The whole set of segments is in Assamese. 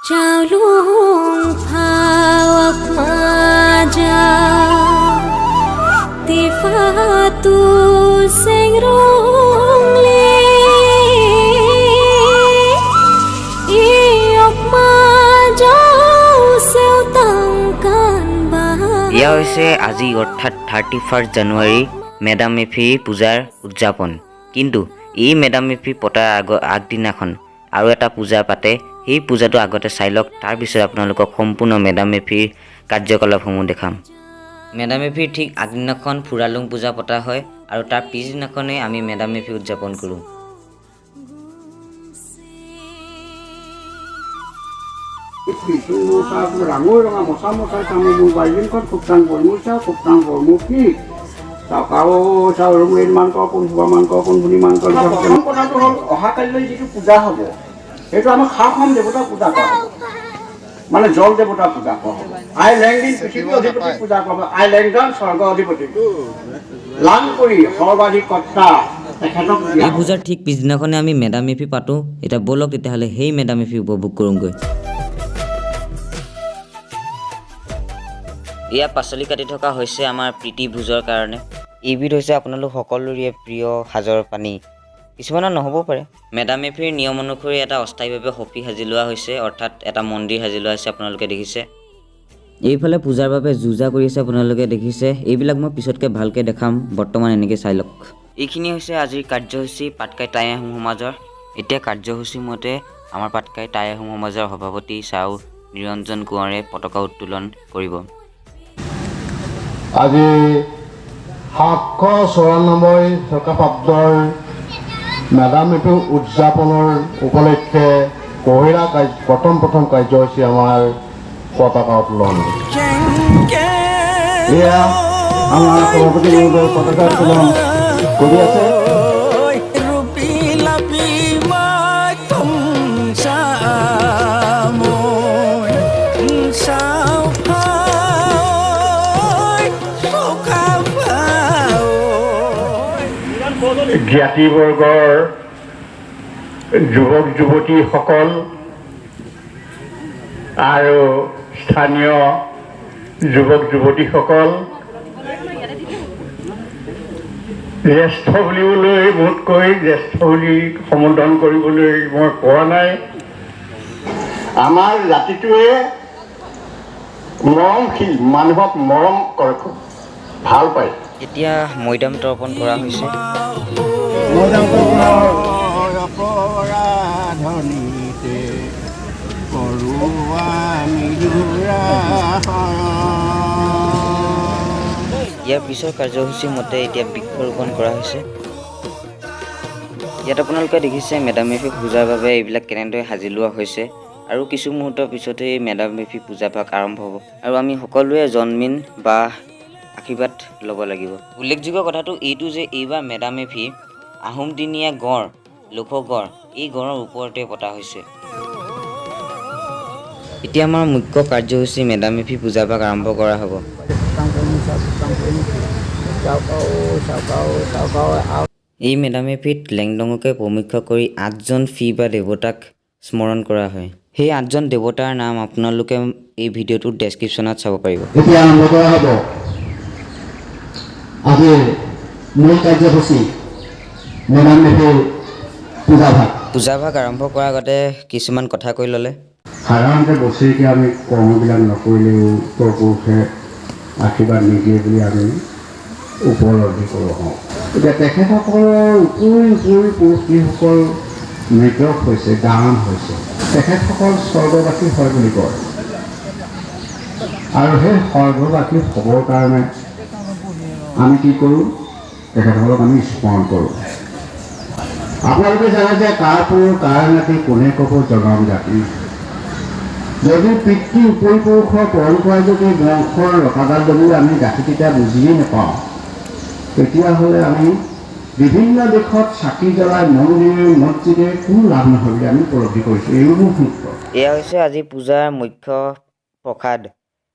Chào luông phao ma ja ti pha tu seng rong le iok ma jau seo tang kan ba. এয়া হৈছে আজি, অৰ্থাৎ 31 জানুৱাৰী, মেডাম মেফি পূজাৰ উদযাপন। কিন্তু এই মেডাম মেফি পতাৰ আগদিনাখন আৰু এটা পূজা পাতে। সেই পূজাটো আগতে চাই লওক, তাৰপিছত আপোনালোকক সম্পূৰ্ণ মেডাম মেফিৰ কাৰ্যকলাপসমূহ দেখাম। মেডাম মেফিৰ ঠিক আগদিনাখন ফুৰালুং পূজা পতা হয় আৰু তাৰ পিছদিনাখনেই আমি মেডাম মেফি উদযাপন কৰোঁ। ৰাঙৈ ৰঙা মচা মচা চামু মোৰ বাইজিনখন খুবটাং বৰমুচা খুবটাং বৰমুখী চাও চাও ৰুমেন মাংস কোন মাংস কোন ভুনি মাংস। প্ৰথম কথাটো হ'ল, অহাকালিলৈ যিটো পূজা হ'ব, সেইটো আমাৰ সাখন দেৱতাক পূজা কৰা হ'ব, মানে জল দেৱতাক পূজা কৰা হ'ব। আই লেংদিন পৃথিৱী অধিপতিক পূজা কৰা হ'ব। আই লেংডন স্বৰ্গ অধিপতি লাং কৰি সৰ্বাধিক কৰ্তা তেখেতক দিয়া এই হ'ব। পূজাৰ ঠিক পিছদিনাখনে আমি মেডাম মেফি পাতোঁ। এতিয়া ব'লক তেতিয়াহ'লে সেই মেডাম মেফি উপভোগ কৰোঁগৈ। এয়া পাচলি কাটি থকা হৈছে আমাৰ প্ৰীতি ভোজৰ কাৰণে। এইবিধ হৈছে আপোনালোক সকলোৰে প্ৰিয় সাজৰ পানী, কিছুমানৰ নহ'বও পাৰে। মেডাম মেফিৰ নিয়ম অনুসৰি এটা অস্থায়ীভাৱে সফি সাজি লোৱা হৈছে, অৰ্থাৎ এটা মন্দিৰ সাজি লোৱা হৈছে, আপোনালোকে দেখিছে। এইফালে পূজাৰ বাবে যো-জা কৰি আছে, আপোনালোকে দেখিছে। এইবিলাক মই পিছতকৈ ভালকৈ দেখাম, বৰ্তমান এনেকৈ চাই লওক। এইখিনি হৈছে আজিৰ কাৰ্যসূচী পাটকাই টাই আহোম সমাজৰ। এতিয়া কাৰ্যসূচী মতে আমাৰ পাটকাই টাই আহোম সমাজৰ সভাপতি চাও নিৰঞ্জন কোঁৱৰে পতাকা উত্তোলন কৰিব। আজি 794 শকাব্দৰ মেডাম মেফি উদযাপনৰ উপলক্ষে পহিলা কাৰ্য, প্ৰথম প্ৰথম কাৰ্যসূচী আমাৰ পতাকা উত্তোলন। এয়া আমাৰ সভাপতি মহোদয় পতাকা উত্তোলন কৰি আছে। জ্ঞাতিবৰ্গৰ যুৱক যুৱতীসকল আৰু স্থানীয় যুৱক যুৱতীসকল, জ্যেষ্ঠ বুলিবলৈ, মোতকৈ জ্যেষ্ঠ বুলি সম্বোধন কৰিবলৈ মই কোৱা নাই। আমাৰ জাতিটোৱে মৰমশীল, মানুহক মৰম কৰে, খুব ভাল পায়। এতিয়া মৈদাম তৰ্পণ কৰা হৈছে। মৈদাম তৰ্পণৰ অপৰাধনীতে কৰোৱা নিদুৰা। ইয়াৰ পিছৰ কাৰ্যসূচী মতে এতিয়া বৃক্ষৰোপণ কৰা হৈছে। ইয়াত আপোনালোকে দেখিছে মেডাম মেফি পূজাৰ বাবে এইবিলাক কেনেদৰে সাজি লোৱা হৈছে। আৰু কিছু মুহূৰ্তৰ পিছতেই মেডাম মেফি পূজা ভাগ আৰম্ভ হ'ব আৰু আমি সকলোৱে জন্মিন বা আশীৰ্বাদ ল'ব লাগিব। উল্লেখযোগ্য কথাটো এইটো যে এইবাৰ মেডাম মেফি আহোমদিনীয়া গড়, লোকগড়, এই গড়ৰ ওপৰতে পতা হৈছে। এতিয়া আমাৰ মুখ্য কাৰ্যসূচী মেডাম মেফি পূজা ভাগ আৰম্ভ কৰা হ'ব। এই মেডাম মেফিত লেংডঙকে প্ৰমুখ্য কৰি 8জন ফি বা দেৱতাক স্মৰণ কৰা হয়। সেই 8জন দেৱতাৰ নাম আপোনালোকে এই ভিডিঅ'টোৰ ডেছক্ৰিপশ্যনত চাব পাৰিব। এতিয়া আৰম্ভ কৰা হ'ব আজিৰ মূল কাৰ্যসূচী মেডাম মেফিৰ পূজাভাগ। পূজাভাগ আৰম্ভ কৰাৰ আগতে কিছুমান কথা কৈ ল'লে। সাধাৰণতে বছৰেকীয়া আমি কৰ্মবিলাক নকৰিলেও উত্তৰপুৰুষে আশীৰ্বাদ নিদিয়ে বুলি আমি উপলব্ধি কৰোঁ হওঁ। এতিয়া তেখেতসকলৰ উপৰি উপৰি পুৰুষ যিসকল মৃতক হৈছে, দান হৈছে, তেখেতসকল স্বৰ্গবাসী হয় বুলি কয়। আৰু সেই স্বৰ্গবাসী হ'বৰ কাৰণে আমি কি কৰোঁ? তেখেতসকলক আমি স্মৰণ কৰোঁ। আপোনালোকে জানে যে কাৰ পুৰুষ কাৰ নাতি কোনে ক'ব জনম জাতি। যদি পিতৃ উপৰিপুৰুষৰ পৰম্পৰাই যদি বংশৰ লতাডাল যদি আমি গাঁঠি তেতিয়া বুজিয়েই নাপাওঁ, তেতিয়াহ'লে আমি বিভিন্ন দেশত চাকি জ্বলাই মন্দিৰে মছজিদে কোনো লাভ নহয় বুলি আমি উপলব্ধি কৰিছোঁ। এইবোৰ সূত্ৰ। এয়া হৈছে আজি পূজাৰ মুখ্য প্ৰসাদ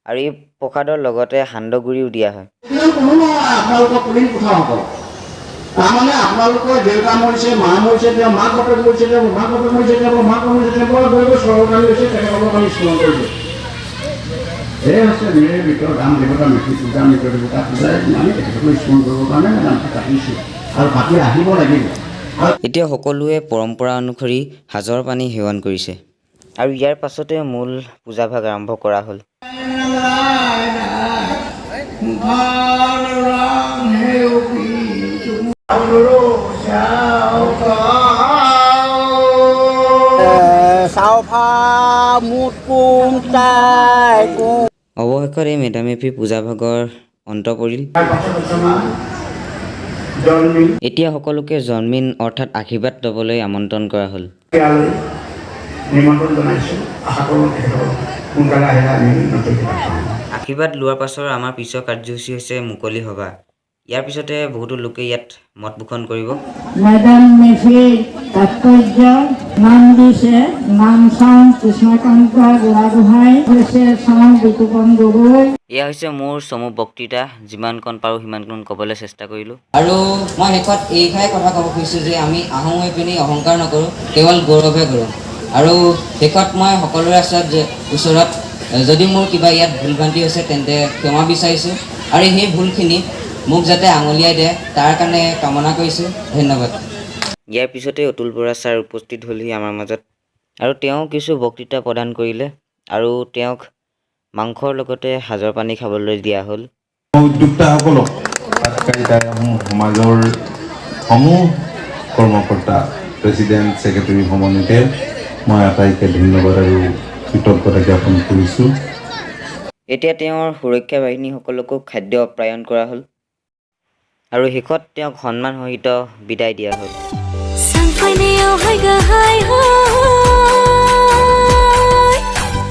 আৰু এই প্ৰসাদৰ লগতে সান্দহগুড়িও দিয়া হয়। কোনো নহয় আপোনালোকৰ পুলিন কোঠাসকল। তাৰমানে আপোনালোকৰ দেউতা মৰিছে, মা মৰিছে, তেওঁ মাক বাপেক মৰিছে, তেওঁ মাক বাপেক মৰিছে, তেওঁ মাক মৰিছে, তেওঁ গৈ গৈ স্বৰ্গকালী হৈছে, তেখেতসকলক আমি স্মৰণ কৰিছোঁ। এয়ে হৈছে মেৰে মৃত ৰাম দেৱতা, মিঠি পূজা, মৃত দেৱতা পূজাই আমি তেখেতসকলক স্মৰণ কৰিবৰ কাৰণে নামটো পাতিছোঁ আৰু পাতি আহিব লাগিব আৰু এতিয়া সকলোৱে পৰম্পৰা অনুসৰি সাজৰ পানী সেৱন কৰিছে আৰু ইয়াৰ পাছতে মূল পূজাভাগ আৰম্ভ কৰা হ'ল। অৱশেষত এই মেডামেফি পূজাভাগৰ অন্ত পৰিল। জন্মিল। এতিয়া সকলোকে জন্মিন অৰ্থাৎ আশীৰ্বাদ ল'বলৈ আমন্ত্ৰণ কৰা হ'ল। ইয়ালৈ নিমন্ত্ৰণ জনাইছোঁ। আশা কৰোঁ তেখেতসকল সোনকালে আহিলে আমি নতুন কিবা পাম। আশীৰ্বাদ লোৱাৰ পাছৰ আমাৰ পিছৰ কাৰ্যসূচী হৈছে মুকলি সভা। ইয়াৰ পিছতে বহুতো লোকে ইয়াত মত পোষণ কৰিব। মেডাম মেফিৰ তাৎপৰ্য নাম দিছে, নাম চাওঁ কৃষ্ণকান্ত বুঢ়াগোহাঁই হৈছে, চাওঁ বিতুপন গগৈ। এয়া হৈছে মোৰ চমু বক্তৃতা। যিমানকণ পাৰোঁ সিমানকণ ক'বলৈ চেষ্টা কৰিলোঁ। আৰু মই শেষত এইষাৰে কথা ক'ব খুজিছোঁ যে আমি আহোম হৈ পিনি অহংকাৰ নকৰোঁ, কেৱল গৌৰৱহে কৰোঁ। আৰু শেষত মই সকলোৰে ওচৰত যে ওচৰত যদি মোৰ কিবা ইয়াত ভুল ভ্ৰান্তি হৈছে, তেন্তে ক্ষমা বিচাৰিছোঁ আৰু সেই ভুলখিনি মোক যাতে আঙুলিয়াই দিয়ে, তাৰ কাৰণে কামনা কৰিছোঁ। ধন্যবাদ। ইয়াৰ পিছতে অতুল বৰা ছাৰ উপস্থিত হ'লহি আমাৰ মাজত আৰু তেওঁ কিছু বক্তৃতা প্ৰদান কৰিলে আৰু তেওঁক মাংসৰ লগতে সাজৰ পানী খাবলৈ দিয়া হ'ল। উদ্যোক্তাসকলক, পাটকাই টাই আহোম সমাজৰ সমূহ কৰ্মকৰ্তা, প্ৰেচিডেণ্ট, ছেক্ৰেটাৰী সমন্বিতে মই আটাইকে ধন্যবাদ আৰু কৃতজ্ঞতা জ্ঞাপন কৰিছোঁ। এতিয়া তেওঁৰ সুৰক্ষা বাহিনীসকলকো খাদ্য আপ্যায়ন কৰা হ'ল আৰু শেষত তেওঁক সন্মানসহিত বিদায় দিয়া হ'ল। Sang phai neo hai ga hai hai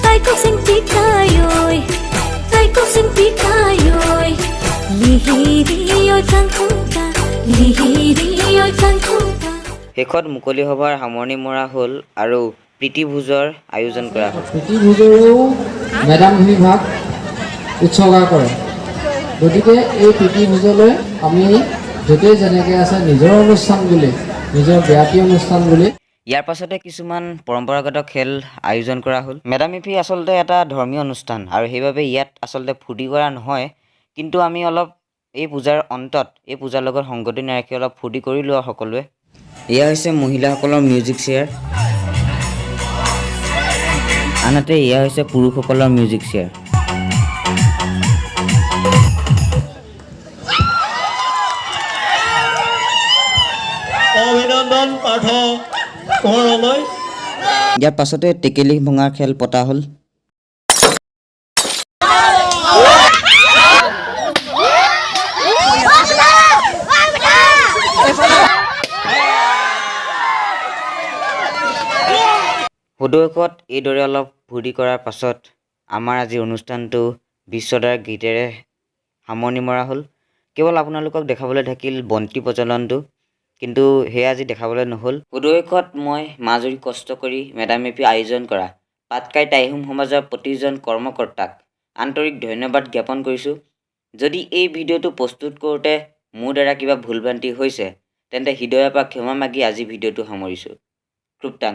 Tai kok sinh pi kai oi, Tai kok sinh pi kai oi, Lihiri oi kang khong ta, Lihiri oi kang khong ta. শেষত মুকলি সভাৰ সামৰণি মৰা হ'ল আৰু প্ৰীতিভোজৰ আয়োজন কৰা হ'ল। প্ৰীতিভোজৰেও মেডাম ভাগ উৎসৰ্গা কৰে। গতিকে এই প্ৰীতিভোজলৈ আমি য'তেই যেনেকৈ আছে, নিজৰ অনুষ্ঠান বুলি, নিজৰ জ্ঞাতি অনুষ্ঠান বুলি ইয়াৰ পাছতে কিছুমান পৰম্পৰাগত খেল আয়োজন কৰা হ'ল। মেডাম মেফি আচলতে এটা ধৰ্মীয় অনুষ্ঠান আৰু সেইবাবে ইয়াত আচলতে ফূৰ্তি কৰা নহয়। কিন্তু আমি অলপ এই পূজাৰ অন্তত এই পূজাৰ লগত সংগতি নাৰাখি অলপ ফূৰ্তি কৰিলোঁ আৰু সকলোৱে। এয়া হৈছে মহিলাসকলৰ মিউজিক চেয়াৰ, আনহাতে এয়া হৈছে পুৰুষসকলৰ মিউজিক চেয়াৰ। অভিনন্দন পাৰ্থ কোঁৱৰলৈ। ইয়াৰ পাছতে টেকেলি ভঙা খেল পতা হ'ল। সদৌ শেষত এইদৰে অলপ ফূৰ্তি কৰাৰ পাছত আমাৰ আজিৰ অনুষ্ঠানটো বিশ্বদাৰ গীতেৰে সামৰণি মৰা হ'ল। কেৱল আপোনালোকক দেখাবলৈ থাকিল বন্তি প্ৰজ্বলনটো, কিন্তু সেয়া আজি দেখাবলৈ নহ'ল। সদৌ শেষত মই মাহজুৰি কষ্ট কৰি মেডাম মেফি আয়োজন কৰা পাটকাই টাইআহোম সমাজৰ প্ৰতিজন কৰ্মকৰ্তাক আন্তৰিক ধন্যবাদ জ্ঞাপন কৰিছোঁ। যদি এই ভিডিঅ'টো প্ৰস্তুত কৰোঁতে মোৰ দ্বাৰা কিবা ভুল ভ্ৰান্তি হৈছে, তেন্তে হৃদয়ৰ পৰা ক্ষমা মাগি আজি ভিডিঅ'টো সামৰিছোঁ। ক্ৰুপটাং।